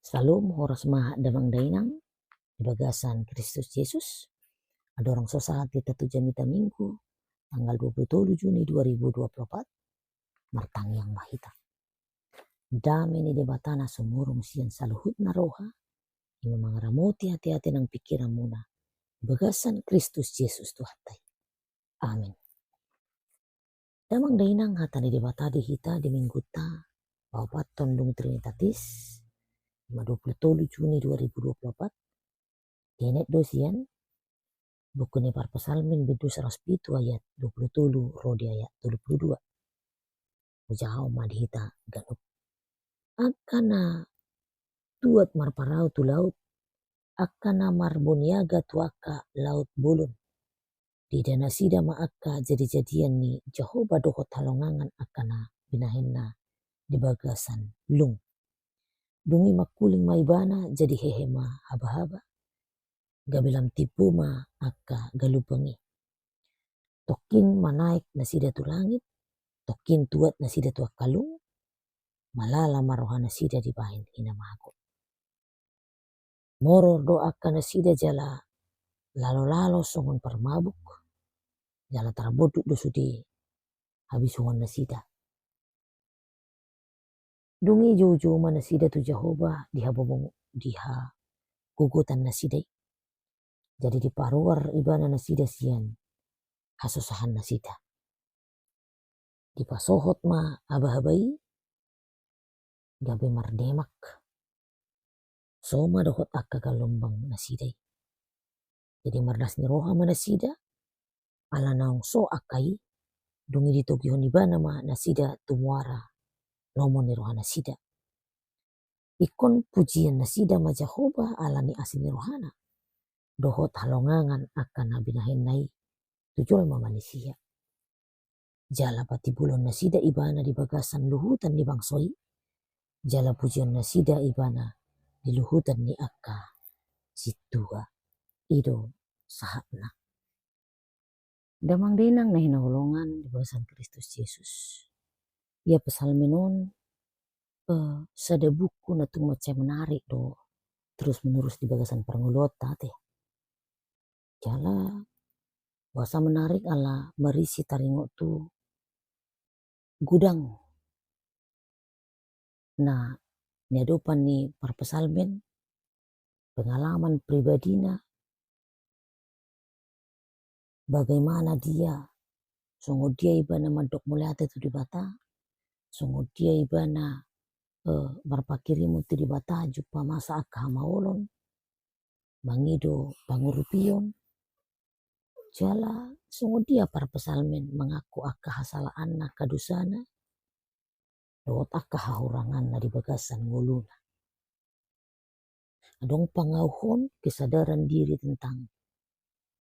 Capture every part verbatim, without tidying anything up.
Salam, horas ma damang dainang di bagasan Kristus Jesus. Andorang so sahat hita tu jamita Minggu tanggal dua puluh tolu Juni dua ribu dua puluh empat, martangiang ma hita. Dame ni Debata na sumurung sian saluhutna roha, i ma mangaramoti ateate nang pingkiranmuna di bagasan Kristus Jesus Tuhanta i. Amin. Damang dainang, hata ni Debata di hita di Minggunta paopathon dung Trinitatis, i ma dua puluh tolu Juni dua ribu dua puluh empat, dienet do sian buku ni Parpsalmen bindu saratus pitu ayat dua puluh tolu ro di ayat tolu puluh dua. Hujahahon ma di hita ganup. Angka na tuat marparau tu laut, angka na marboniaga tu angka laut bolon. Diida nasida ma angka jadijadian ni Jahowa dohot halongangan angka na binahenna di bagasan lung. Dung i mangkuling ma ibana, jadi hehe ma habahaba, gabe lam timbo ma angka galumbang i. Tongkin manaek nasida tu langit, tongkin tuat nasida tu angka lung, malala ma roha nasida dibahen hinamago. Moror do angka nasida jala lalolalo songon parmabuk, jala tarbondut do sude habisuhon nasida. Dung i joujou ma nasida tu Jahowa di habobong, di hagogotan nasida i. Jadi diparuar ibana nasida sian hasosahan nasida. Dipasohot ma habahaba i gabe mardemak, so ma dohot angka galumbang nasida i. Jadi marlas ni roha ma nasida ala naung so angka i. Dung i ditogihon ibana ma nasida tu muara lomo ni roha nasida. Ingkon pujion nasida ma Jahowa ala ni asi ni rohana dohot halongangan angka na binahenna i tu jolma manisia. Jala patimbulon nasida ibana di bagasan luhutan ni bangso i, jala pujion nasida ibana di luhutan ni angka sintua. I do sahatna. Damang dainang na hinaholongan di bagasan Kristus Jesus, ia Psalmen on, eh, sada buku na tung mansai menarik do terus menerus di bagasan parngoluonta ate. Jala boasa menarik? Ala marisi taringot tu godang na niadopan ni parpsalmen, pengalaman pribadina, bagaimana dia, songon dia ibana mandok mauliate tu Debata, songon dia ibana, eh, marpanghirimon tu Debata jumpa masa angka hamaolon, mangido pangurupion, jala songon dia parpsalmen mangaku angka hasalaanna, angka dosana, dohot angka hahuranganna di bagasan ngoluna. Adong pangauhon kesadaran diri tentang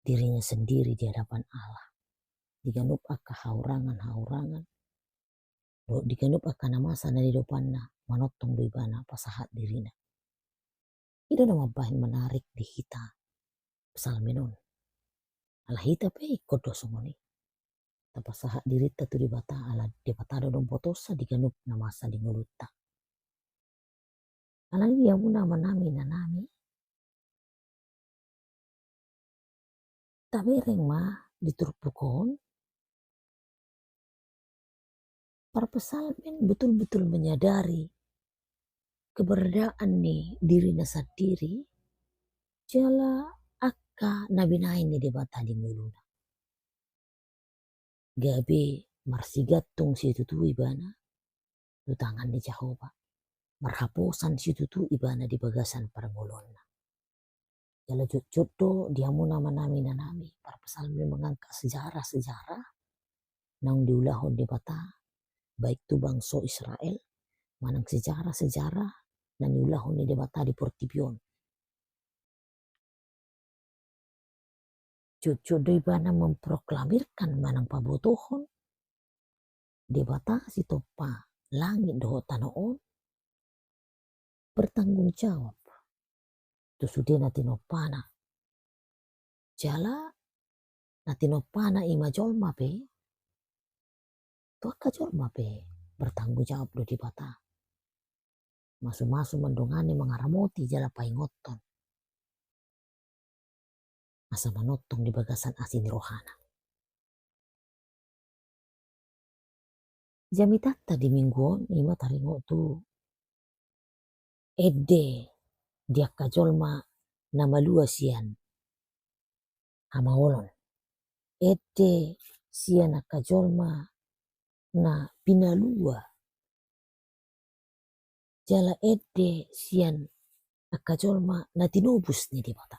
dirinya sendiri di hadapan Allah. Di ganup angka hahurangan-hahurangan, dohot di ganup angka na masa na di depanna, manongtong do ibana pasahat dirina. I do na mambahen menarik di hita psalmen on. Ala hita pe ingkon do songon i. Tapasahat dirinta tu Debata, ala Debata do na umbotosa di ganup na masa di ngolunta. Alani i di hamuna amanami inanami, tabereng ma di turpuk on, parpsalmen betul-betul menyadari keberadaan ni dirina sandiri, jala angka na binahen ni Debata di ngoluna. Gabe marsigantung situtu ibana tu tangan ni Jahowa, marhaposan situtu ibana di bagasan parngoluonna. Jala jotjot do di hamuna amanami inanami, parpsalmen mangangkat sejarah-sejarah naung diulahon Debata, baik tu bangso Israel, manang sejarah-sejarah na niulahon ni Debata di portibi on. Jotjot do ibana memproklamirkan manang pabotohon Debata sitompa langit dohot tano on bertanggung jawab tu sude na tinompana. Jala na tinompana i ma jolma pe, tu angka jolma pe bertanggung jawab do Debata. masumasu mandongani, mangaramoti jala paingothon asa manongtong di bagasan asi ni rohana. Jamitanta di minggu on ima taringot tu ende di angka jolma na malua sian hamaolon, ende sian angka jolma na pinalua, jala ende sian angka jolma na tinobus ni Debata.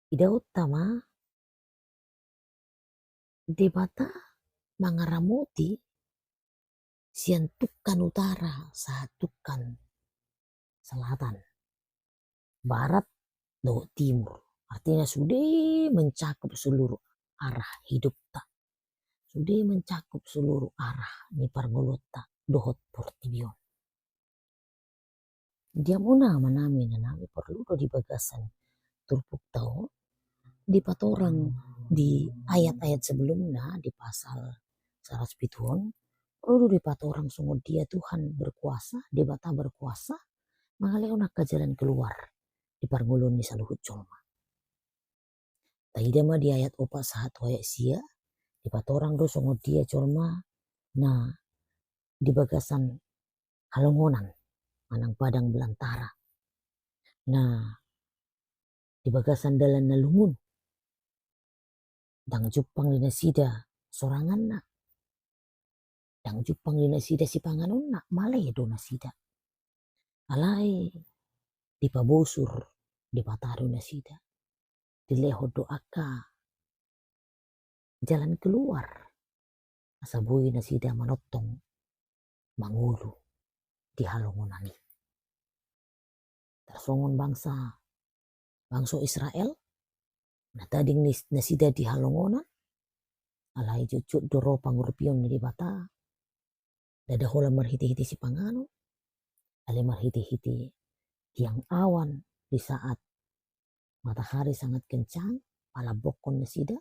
Idaonta ma Debata mangaramoti sian tungkan utara sahat tungkan selatan, barat dohot timur. Artina sude mencakup seluruh arah hidupta, sude mencakup seluruh arah ni parngoluonta dohot portibi on. Di hamu amang nami, inang nami, porlu do di bagasan turpukta on dipatorang di ayat-ayat sebelumna, di pasal saratus pitu on, porlu do dipatorang songon dia Tuhan berkuasa, Debata berkuasa, mangalehon angka jalan keluar di parngoluon ni saluhut jolma. Taida ma di ayat opat sahat tu ayat sia, dipatorang do songon dia jolma na di bagasan halongonan manang padang belantara, na di bagasan dalan na lungun. Ndang jumpang di nasida soranganna, ndang jumpang di nasida sipanganonna, male do nasida. Alai dipabosur Debata do nasida, dilehon do angka jalan keluar asa boi nasida manongtong mangolu di halongonan i. Tarsongon bangsa, bangso Israel, na tading ni nasida di halongonan, alai jotjot do ro pangurupion ni Debata, ndada holan marhitehite sipanganon, alai marhitehite tiang awan di saat matahari sangat kencang, palambokkon nasida,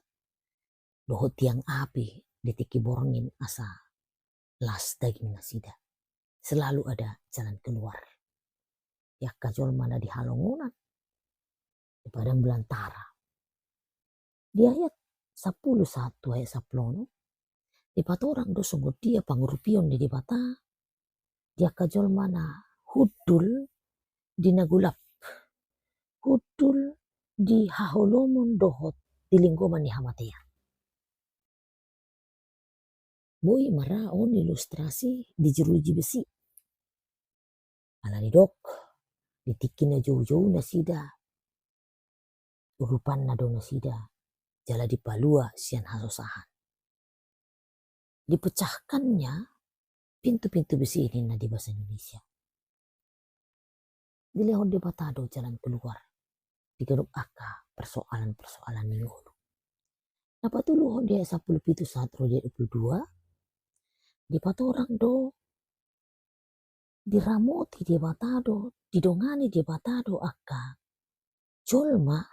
dohot tiang api di tingki borngin asa las daging nasida. Selalu ada jalan keluar. Di angka jolma na di halongonan, di padang belantara. Di ayat sampulu sahat tu ayat sampulu onom, dipatorang do songon dia pangurupion ni Debata di angka jolma na hundul di na golap, hundul di haholomon dohot di linggoman ni hamatean. Boi ma ra on ilustrasi di jeruji besi. Ala didok, di tingki na joujou nasida, urupanna do nasida, jala dipalua sian hasusaan. Dipecahkannya pintu-pintu besi ninna di bahasa Indonesia. Dilehon Debata do jalan keluar di ganup angka persoalan-persoalan ni ngolu. Na patoluhon di ayat sampulu pitu sahat ro di ayat dua pulu dua, dipatorang do, diramoti Debata do, didongani Debata do angka jolma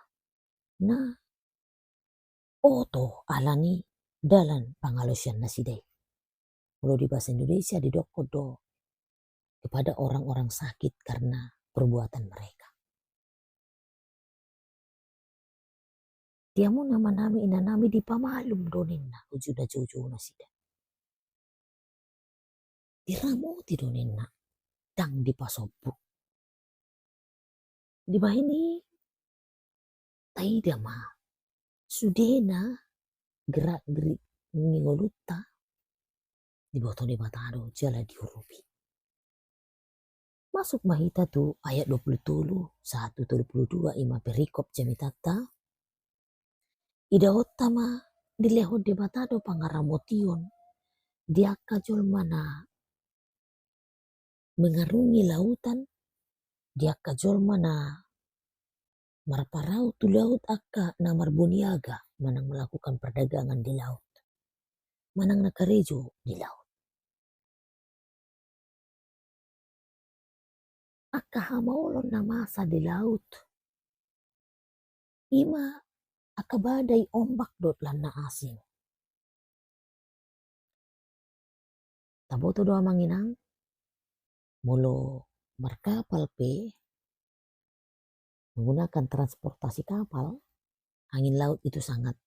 na oto alani dalan pangalaosion nasida i. Molo di bahasa Indonesia didokkon do kepada orang-orang sakit karena perbuatan mereka. Di hamu amang nami, inang nami, dipamalum do ninna uju na joujou nasida. Diramoti do ninna, ndang dipasombu. Dibahen i taida ma sudena gerak-gerik ni ngolunta diboto Debata do jala diurupi. Masuk ma hita tu ayat dua pulu tolu sahat tu tolu pulu dua, ima perikop jamitanta. Idaonta ma dilehon Debata do pangaramotion di angka jolma na mengarungi lautan, di angka jolma na marparau tu laut, angka na marboniaga manang melakukan perdagangan di laut, manang na karejo di laut. Angka hamaolon na masa di laut, ima angka badai, ombak dohot lan na asing. Taboto do amang inang, Molo markapal pe, menggunakan transportasi kapal, angin laut itu sangat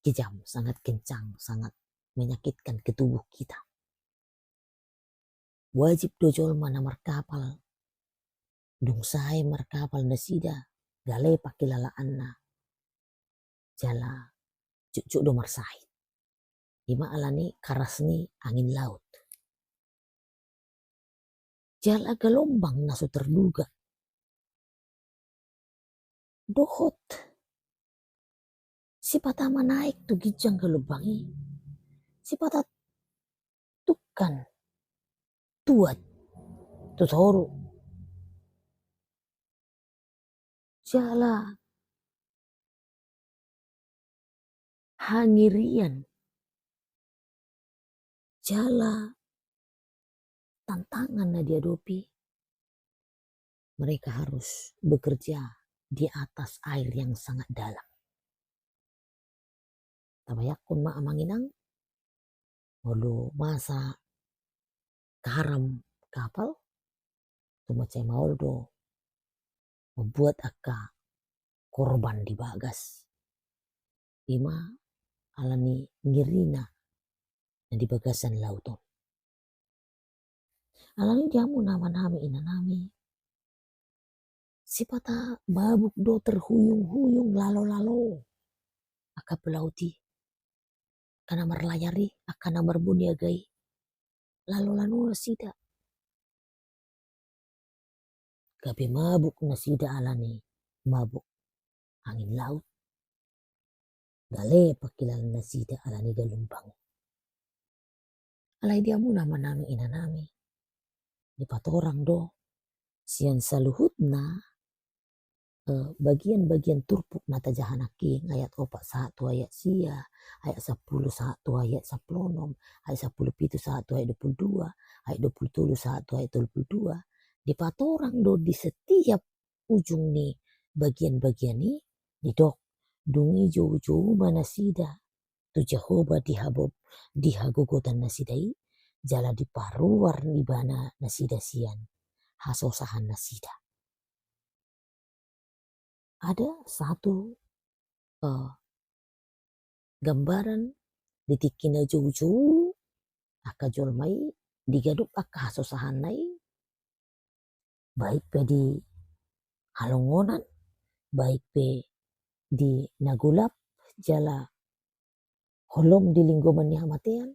kejam, sangat kencang, sangat menyakitkan ke tubuh kita. Wajib do jolma na markapal, dung sae markapal nasida, gale pangkilalaanna, jala jotjot do marsahit. Ima alani karas ni angin laut. Jala gelombang na so terduga. Dohot sipata manaek tu ginjang gelombang i, sipata tungkan tuat tu toru. Jala hangirian, jala tantangan na diadopi, mereka harus bekerja di atas air yang sangat dalam. Tabayangkon ma amang inang, molo masa karam kapal, tu mansai maol do membuat angka korban di bagas. Ima alani ngirina na di bagasan laut on. Alani di hamu amanami inanami, sipata mabuk do terhuyung-huyung lalo-lalo angka pelaut i. Angka na marlayar i, angka na marboniaga i, lalo-lalo nasida. Gabe mabuk nasida alani mabuk angin laut. Gale pangkilalaan nasida alani gelombang. Alai di hamu amanami inanami, dipatorang do sian saluhutna, eh, bagian-bagian turpuk na tajaha nangkin, ayat opat sahat tu ayat sia, ayat sampulu sahat tu ayat sampulu onom, ayat sampulu pitu sahat tu ayat dua pulu dua, ayat dua pulu tolu sahat tu ayat tolu pulu dua. Dipatorang do di setiap ujung ni bagian-bagian i, didok, dung i joujou ma nasida tu Jahowa di habob-, di hagogotan nasida i, jala diparuar ibana nasida sian hasosahan nasida. Ada satu, eh, gambaran di tingki na joujou angka jolma i di ganup angka hasosahanna i, baik pe di halongonan, baik pe di na golap jala holom di linggoman ni hamatean,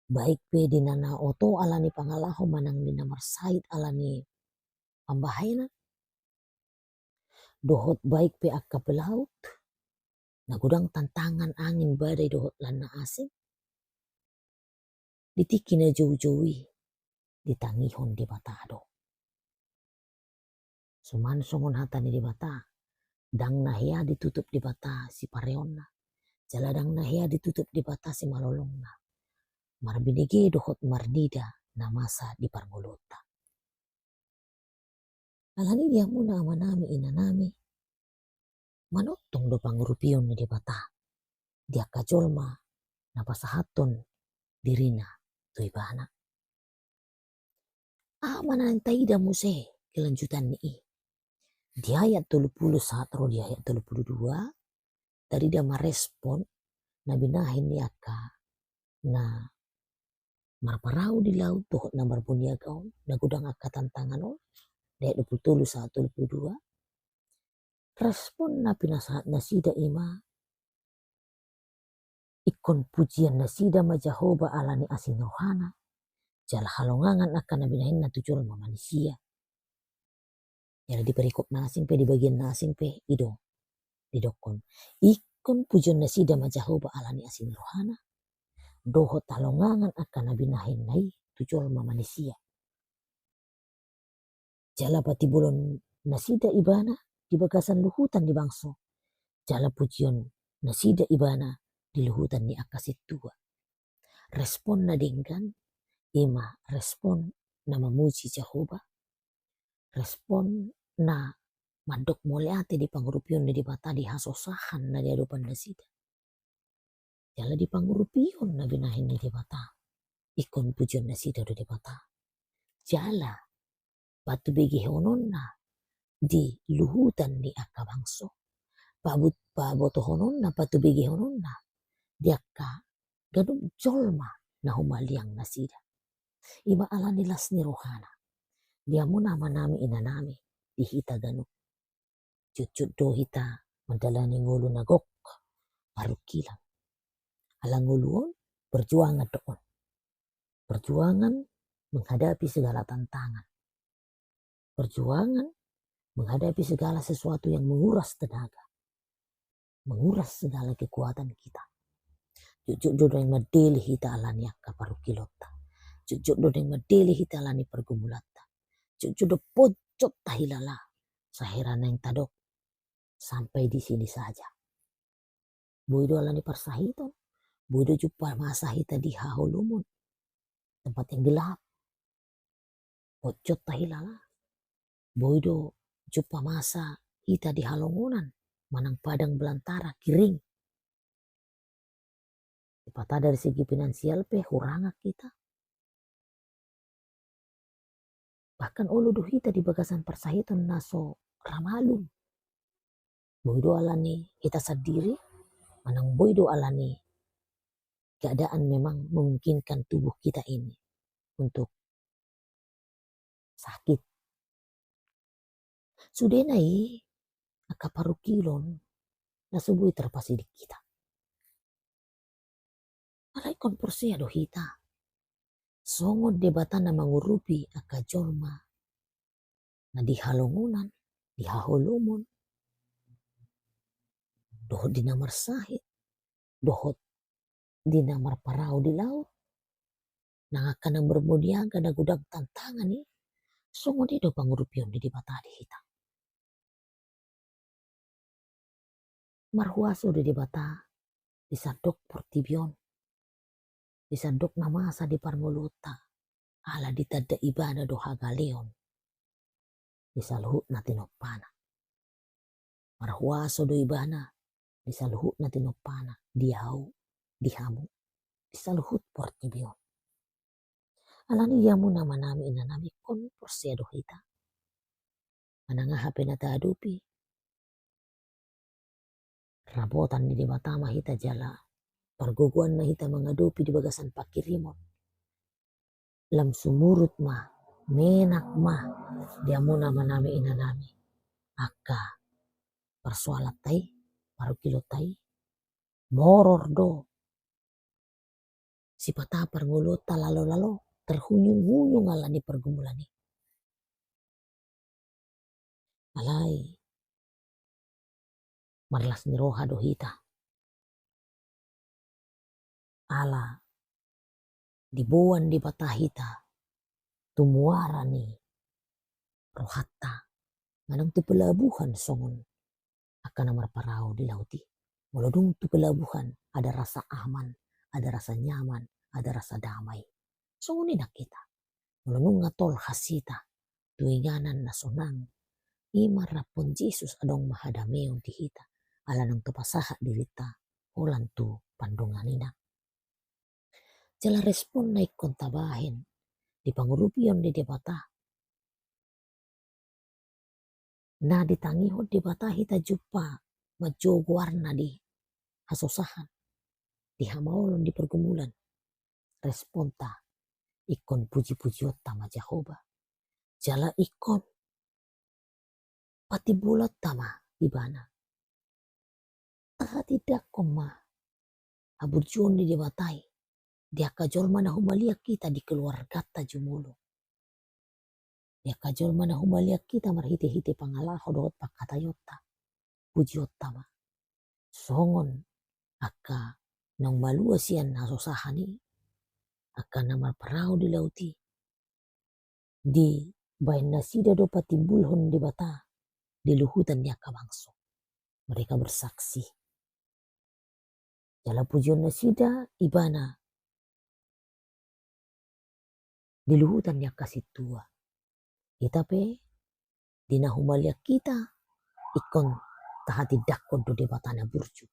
baik pe di na na oto alani pangalaho manang di na marsahit alani pambahenan, dohot baik pe angka pelaut na godang tantangan angin badai dohot lan na asing, di tingki na joujou i ditangihon Debata do. Suman songon hata ni Debata, ndang na hea ditutup Debata sipareonna, jala ndang na hea ditutup Debata simalolongna, marbinege dohot marnida na masa di parngoluonta. Alani i di hamu amanami inanami, manongtong do pangurupion ni Debata di angka jolma na pasahathon dirina tu ibana. Aha ma na naeng taida muse kelanjutan ni i? Di ayat tolu pulu sahat ro di ayat tolu pulu dua, tarida ma respon na binahen ni angka na marparau di laut dohot na marboniaga on, na godang angka tantangan on, di ayat dua pulu tolu sahat tolu pulu dua. Respon na pinasahat nasida ima ingkon pujion nasida ma Jahowa alani asi ni rohana, jala halongangan angka na binahenna tu jolma manisia. Jala di perikop na asing pe, di bagian na asing pe, i do didokkon, ingkon pujion nasida ma Jahowa alani asi ni rohana, dohot halongangan angka na binahenna i tu jolma manisia. Jala patimbulon nasida ibana di bagasan luhutan ni bangso, jala pujion nasida ibana di luhutan ni angka sintua. Respon na denggan ima respon na mamuji Jahowa, respon na mandok mauliate di pangurupion ni Debata di hasosahan na di adopan nasida. Jala di pangurupion na binahen ni Debata, ingkon pujion nasida do Debata. Jala patubegehononna di luhutan ni angka bangso, pabut-, pabotohononna, patubegehononna di angka ganup jolma na humaliang nasida. I ma ala ni las ni rohana di hamuna amanami inanami, di hita ganup. Jotjot do hita mandalani ngolu na gok, parungkilon. Ala ngolu on, perjuangan do on. Perjuangan menghadapi segala tantangan. Perjuangan menghadapi segala sesuatu yang menguras tenaga, menguras segala kekuatan kita. Jotjot do naeng mandele hita ala ni angka parungkilonta. Jotjot do naeng mandele hita ala ni pergumulanta. Jotjot do pojot tahilala. Sai hera naeng tadok, sampai di sini saja. Boi do ala ni parsahiton, boi do jumpa masa hita di haholomon, tempat yang gelap. Pojot tahilala. Boi do jumpa masa hita di halongonan, manang padang belantara, kering. Dipata dari segi finansial pe hurang hita. Bahkan olo do hita di bagasan parsahiton na so ra malum. Boi do ala ni hita sandiri, manang boi do ala ni keadaan memang memungkinkan tubuh kita ini untuk sakit. Sudena i angka parungkilon na so boi tarpasiding hita. Alai ingkon porsea do hita songon Debata na mangurupi angka jolma na di halongonan, di haholomon, dohot di na marsahit, dohot di na marparau di laut, nang angka na marmoniaga na godang tantangan i, songon i do pangurupion ni Debata di hita. Marhuaso do Debata di sandok portibi on, di sandok na masa di parngoluonta, ala ditanda Ibana do hagaleon di saluhut na tinompana. Marhuaso do Ibana di saluhut na tinompana, di ahu, di hamu, di saluhut portibi on. Alani i, hamuna amanami inanami, ingkon porsea do hita, manang aha pe na tahadopi, rapotan ni Debata ma hita jala pargogoanna hita mangadopi di bagasan pangkirimon. Lam sumurut ma, menak ma di hamuna amanami inanami angka parsoalanta i, parungkilonta i. Moror do sipata parngoluonta, lalo-lalo tarhunyung-hunyung ala ni pargumulan i. Alai marlas ni roha do hita, ala diboan Debata hita tu muara ni rohanta, manang tu pelabuhan songon angka na marparau di laut i. Molo dung tu pelabuhan, ada rasa aman, ada rasa nyaman, ada rasa damai. Songon i nang hita. Molo nunga tolhas hita tu inganan na sonang, i ma rap ni Jesus, adong ma hadameon di hita, ala naung tapasahat dirinta holan tu pandonganina. Jala respon na ingkon tabahen di pangurupion ni Debata, na ditangihon Debata hita jumpa manjou goarna di hasosahan, di hamaolon, di pergumulan. Responta ingkon puji-pujionta ma Jahowa. Jala ingkon patimbulonta ma Ibana. Tahatindangkon ma haburjuon ni Debata i di angka jolma na humaliang hita di keluarganta jumolo, di angka jolma na humaliang hita marhite-hite pangalaho dohot pangkataionta. Pujionta ma. Songon angka naung malua sian hasosahan i, angka na marparau di laut i, dibahen nasida do patimbulhon Debata di luhutan ni angka bangso. Mereka bersaksi. Jala pujion nasida Ibana di luhutan ni angka sintua. Hita pe, di na humaliang hita, ingkon tahatindangkon do Debata na burju,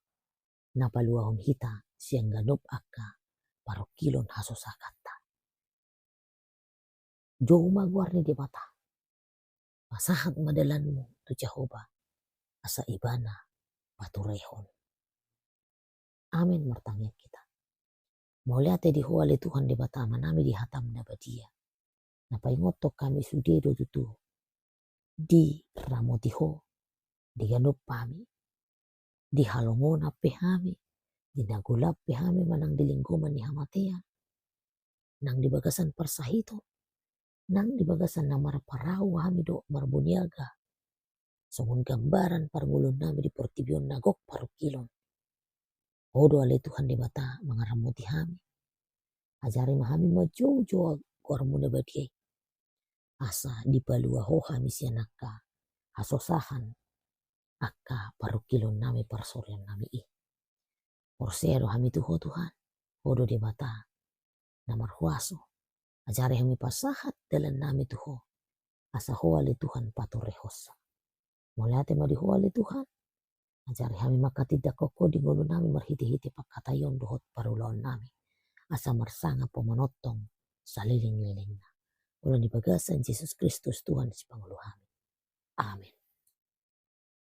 na paluahon hita sian ganup angka parungkilon hasosahanta. Jou ma goar ni Debata. Pasahat ma dalanmu tu Jahowa, asa Ibana paturehon. Amen. Martangiang hita. Mauliate di Ho ale Tuhan Debata Amanami di hataM na badia, na paingothon hami sude do tutu diramoti Ho di ganup hami, di halongonan pe hami, di na golap pe hami manang di linggoman ni hamatean, nang di bagasan parsahiton, nang di bagasan na marparau hami dohot marboniaga, songon gambaran parngoluonnami di portibi on na gok parungkilon. Ho do ale Tuhan Debata mangaramoti hami. Ajari ma hami manjoujou goarMu na badia i, asa dipalua Ho hami sian angka hasosahan, angka parungkilonnami, parsorionnami i. Porsea do hami tu Ho Tuhan, Ho do Debata na marhuaso. Ajari hami pasahat dalannami tu Ho, asa Ho ale Tuhan paturehonsa. Mauliate ma di Ho ale Tuhan. Ajari hami manghatindanghon Ho di ngolunami marhitehite panghataion dohot parulaonnami, asa marsangap Ho manongtong salelenglelengna. Ula di bagasan Jesus Kristus Tuhan Sipangolu hami. Amen.